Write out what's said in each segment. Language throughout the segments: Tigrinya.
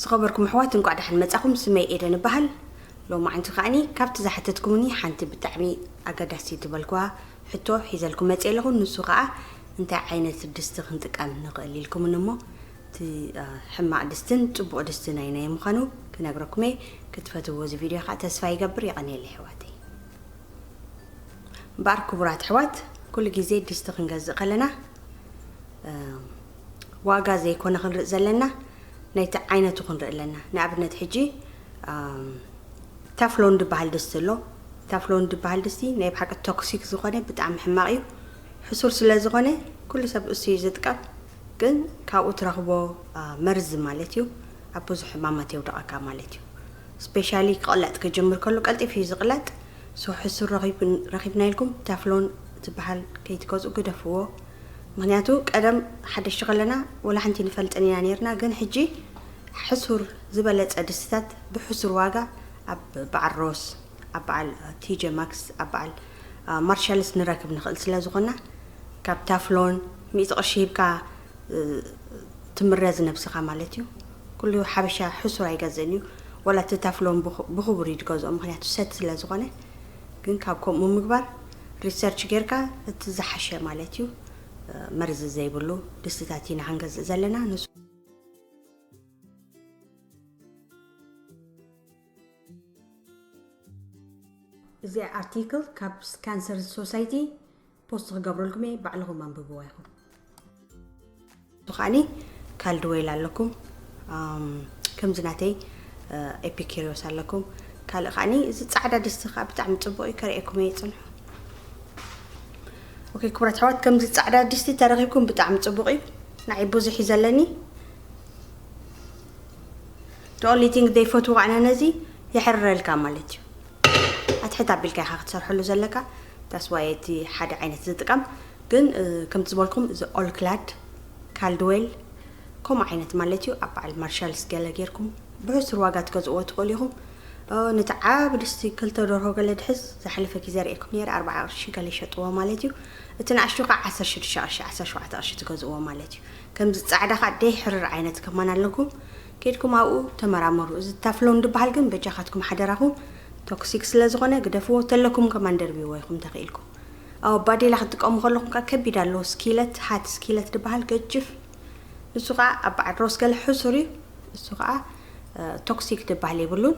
ዝኸበርኩም ኣሕዋት፣ እንቋዕ ደሓን መጻኹም። ስመይ ኤደን እበሃል። ሎማዓንቲ ከኣኒ ካብቲ ዝሓተትኩምኒ ሓንቲ ብጣዕሚ ኣገዳሲ ዝበልኩዋ ሕቶ ሒዘልኩም መጽእ ኣለኹ። ንሱ ከኣ እንታይ ዓይነት ድስቲ ክንጥቀም ንኽእል ኢልኩምኒ እሞ፣ እቲ፣ እ፣ ሕማቕ ድስትን ጽቡቕ ድስቲ ናይ ናይ ምዃኑ ክነግረኩም እየ። ክትፈትዎ እዚ ቪድዮ ከኣ ተስፋ ይገብር። የቐንየለይ ኣሕዋተይ። እምበኣር ክቡራት ኣሕዋት፣ ኩሉ ግዜ ድስቲ ክንገዝእ ከለና፣ እ፣ ዋጋ ዘይኮነ ክንርኢ ዘለና፣ ናይቲ ዓይነቱ ክንርኢ ኣለና። ንኣብነት ሕጂ፣ እም፣ ታፍሎን ዝበሃል ድስቲ ኣሎ። ታፍሎን ዝበሃል ድስቲ ናይ ብሓቂ ቶክሲክ ዝኾነ ብጣዕሚ ሕማቕ እዩ። ሕሱር ስለ ዝኾነ ኩሉ ሰብ እሱ እዩ ዝጥቀም። ግን ካብኡ ትረኽቦ፣ እ፣ መርዚ ማለት እዩ፣ ኣብ ብዙሕ ሕማማት የውድቐካ ማለት እዩ። ስፔሻሊ ክቕለጥ ክጅምር ከሎ ቀልጢፉ እዩ ዝቕለጥ። ሶ ሕሱር ረኺብ-፣ ረኺብና ኢልኩም ታፍሎን ትበሃል ከይትገዝኡ ግደፍዎ። ምኽንያቱ ቀደም ሓደሽቲ ከለና ወላ ሓንቲ ንፈልጥን ኢና ነይርና፣ ግን ሕጂ ሕሱር ዝበለጸ ድስትታት ብሕሱር ዋጋ ኣብ በዓል ሮስ፣ ኣብ በዓል ቲ ጀ ማክስ፣ ኣብ በዓል፣ አ፣ ማርሻልስ ንረክብ ንኽእል ስለ ዝኾንና፣ ካብ ታፍሎን ሚእቲ ቅርሺ ሂብካ፣ እ፣ ትምረዝ ነብስኻ ማለት እዩ። ኩሉ ሓበሻ ሕሱር ኣይገዝእን እዩ። ወላ እቲ ታፍሎን ብኹ-፣ ብኽቡር እዩ ዝገዝኦ፣ ምኽንያቱ ሰት ስለ ዝኾነ። ግን ካብ ከምኡ ምግባር፣ ሪሰርች ጌርካ እቲ ዝሓሸ ማለት እዩ፣ እ፣ መርዚ ዘይብሉ ድስትታት ኢና ክንገዝእ ዘለና። ንሱ እዚ ኣርቲክል ካብ ካንሰር ሶሳይቲ ፖስት ክገብረልኩም እየ፣ ባዕልኹም ኣንብብዋ ኢኹም። ከዓኒ ካልድዌል ኣለኩም፣ ኣም፣ ከምዚ ናተይ፣ እ፣ ኤፒኪሪዮስ ኣለኩም። ካልእ ከዓኒ እዚ ጻዕዳ ድስቲ ከኣ ብጣዕሚ ጽቡቕ እዩ፣ ከርእየኩም እየ፣ ጽንሑ። ኦኬ፣ ክቡራት ኣሕዋት፣ ከምዚ ጻዕዳ ድስቲ ተረኺብኩም ብጣዕሚ ጽቡቕ እዩ። ንዓይ ብዙሕ እዩ ዘለኒ። The only thing ዘይፈትዎ ኣነ ነዚ የሕርረልካ ማለት እዩ። ኣትሕት ኣቢልካ ኢኻ ክትሰርሐሉ ዘለካ። That's why እቲ ሓደ ዓይነት ዝጥቀም። ግን፣ እ፣ ከምቲ ዝበልኩም እዚ ኦልክላድ፣ ካልድዌል፣ ከምኡ ዓይነት ማለት እዩ። ኣብ በዓል ማርሻልስ ገለ ጌርኩም ብሕሱር ዋጋ ትገዝእዎ ትኽእሉ ኢኹም። እ፣ ነቲ ዓቢ ድስቲ ክልተ ደርሆ ገለ ድሕዝ ዝሓለፈ ግዜ ርእየኩም ነይረ፣ ኣርብዓ ቅርሺ ገለ ይሸጥዎ ማለት እዩ። እቲ ንኣሽቱ ከዓ ዓሰርተ ሽዱሽተ ቅርሺ፣ ዓሰርተ ሸውዓተ ቅርሺ ትገዝእዎ ማለት እዩ። ከምዚ ጻዕዳ ከዓ ደይሕርር ዓይነት ከማን ኣለኩም። ኬድኩም ኣብኡ ተመራመሩ። እዚ ታፍሎን ዝበሃል ግን በጃኻትኩም ሓደራኹም ቶክሲክ ስለ ዝኾነ ግደፍዎ፣ ተለኩም ከማን ደርብይዎ ኢኹም ተኽኢልኩም። ኣብ ባዴላ ክትጥቀሙ ከለኹም ከዓ ከቢድ ኣለዎ፣ ስኪለት፣ ሃት ስኪለት ዝበሃል ገጅፍ። ንሱ ከዓ ኣብ በዓል ሮስ ገለ ሕሱር እዩ። ንሱ ከዓ፣ እ፣ ቶክሲክ ዝበሃል የብሉን።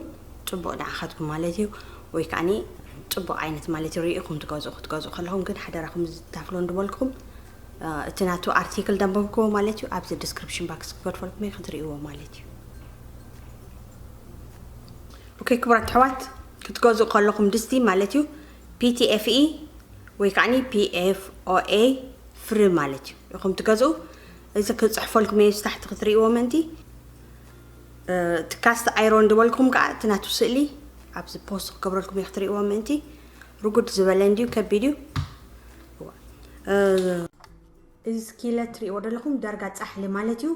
ጽቡቕ ንዓኻትኩም ማለት እዩ። ወይ ከዓኒ ጽቡቕ ዓይነት ማለት እዩ። ርኢኹም ትገዝኡ፣ ክትገዝኡ ከለኹም ግን ሓደራኹም እዚ ታፍሎን ዝበልኩም፣ እ፣ እቲ ናቱ ኣርቲክል ደንበብክዎ ማለት እዩ። ኣብዚ ዲስክሪፕሽን ባክስ ክገድፈልኩም እየ፣ ክትርእይዎ ማለት እዩ። ኦኬ፣ ክቡራት ኣሕዋት፣ ክትገዝኡ ከለኹም ድስቲ ማለት እዩ፣ ፒ ቲ ኤፍ ኢ ወይ ከዓኒ ፒ ኤፍ ኦ ኤ ፍሪ ማለት እዩ ኢኹም ትገዝኡ። እዚ ክጽሕፈልኩም እየ፣ ታሕቲ ክትርእይዎ ምእንቲ። እ፣ እቲ ካስት ኣይሮን ዝበልኩም ከዓ እቲ ናቱ ስእሊ ኣብዚ ፖስት ክገብረልኩም እየ፣ ክትርእይዎ ምእንቲ። ርጉድ ዝበለ እንድዩ፣ ከቢድ እዩ። እዋ። እ፣ እዚ ስኪለት ትርእይዎ ዘለኹም ዳርጋ ጻሕሊ ማለት እዩ።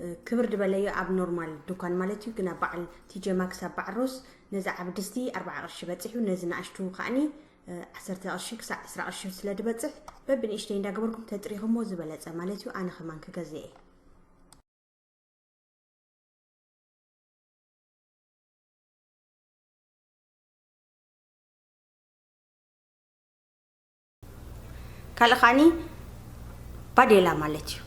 እ፣ ክብር ዝበለ እዩ ኣብ ኖርማል ድኳን ማለት እዩ፣ ግን ኣብ በዓል ቲ ጀ ማክስ ኣብ በዓል ሮስ ነዚ ዓቢ ድስቲ ኣርብዓ ቅርሺ በጺሑ፣ ነዚ ንኣሽቱ ከዓኒ፣ እ፣ ዓሰርተ ቅርሺ ክሳዕ ዕስራ ቅርሺ ስለ ዝበጽሕ በብንእሽተይ እንዳገበርኩም ተጥሪኹሞ ዝበለጸ ማለት እዩ። ኣነ ከማን ክገዝእ እየ። ካልእ ከዓኒ ባዴላ ማለት እዩ።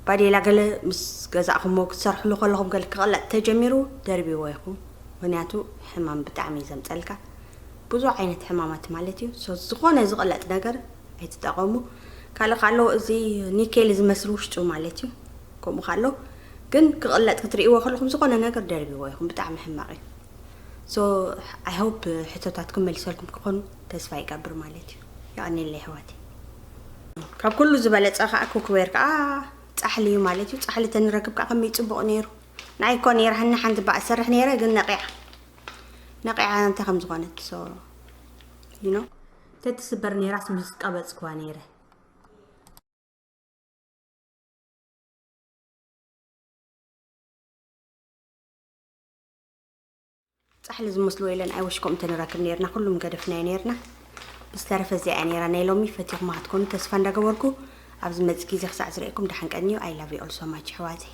ባዴላ ገለ ምስ ገዛእኹሞ ክትሰርሕሉ ከለኹም ገለ ክቕለጥ ተጀሚሩ ደርብይዎ ኢኹም። ምኽንያቱ ሕማም ብጣዕሚ እዩ ዘምፀልካ። ብዙሕ ዓይነት ሕማማት ማለት እዩ። ሶ ዝኾነ ዝቕለጥ ነገር ኣይትጠቐሙ። ካልእ ካሎ እዚ ኒኬል ዝመስል ውሽጡ ማለት እዩ። ከምኡ ካሎ ግን ክቕለጥ ክትርእይዎ ከለኹም ዝኾነ ነገር ደርብይዎ ኢኹም። ብጣዕሚ ሕማቕ እዩ። ሶ፣ I hope ሕቶታትኩም መሊሰልኩም ክኾኑ ተስፋ ይገብር ማለት እዩ። የቐንየለይ ኣሕዋተይ። ካብ ኩሉ ዝበለጸ ከኣ ኩክዌር ከኣ ጻሕሊ እዩ ማለት እዩ። ጻሕሊ ተንረክብ ከኣ ከመይ ጽቡቕ ነይሩ። ንዓይ እኮ ነይራ ሃኒ ሓንቲ በኣ እሰርሕ ነይረ፣ ግን ነቒዓ። ነቒዓ እንታይ ከም ዝኾነት፣ so፣ you know፣ ተትስበር ነይራስ ምስ ቀበጽክዋ ነይረ። ጻሕሊ ዝመስልዎ የለን፣ ኣይወሽኮም እንተንረክብ ነይርና፣ ኩሉም ገደፍናዮ ነይርና። ብዝተረፈ እዚኣ እያ ነይራ ናይ ሎሚ፣ ፈቲኹማ ክትኮኑ ተስፋ እንዳገበርኩ፣ ኣብ ዝመጽእ ግዜ ክሳዕ ዝርእየኩም ደሓን ቀንዩ። I love you all so much ኣሕዋተይ።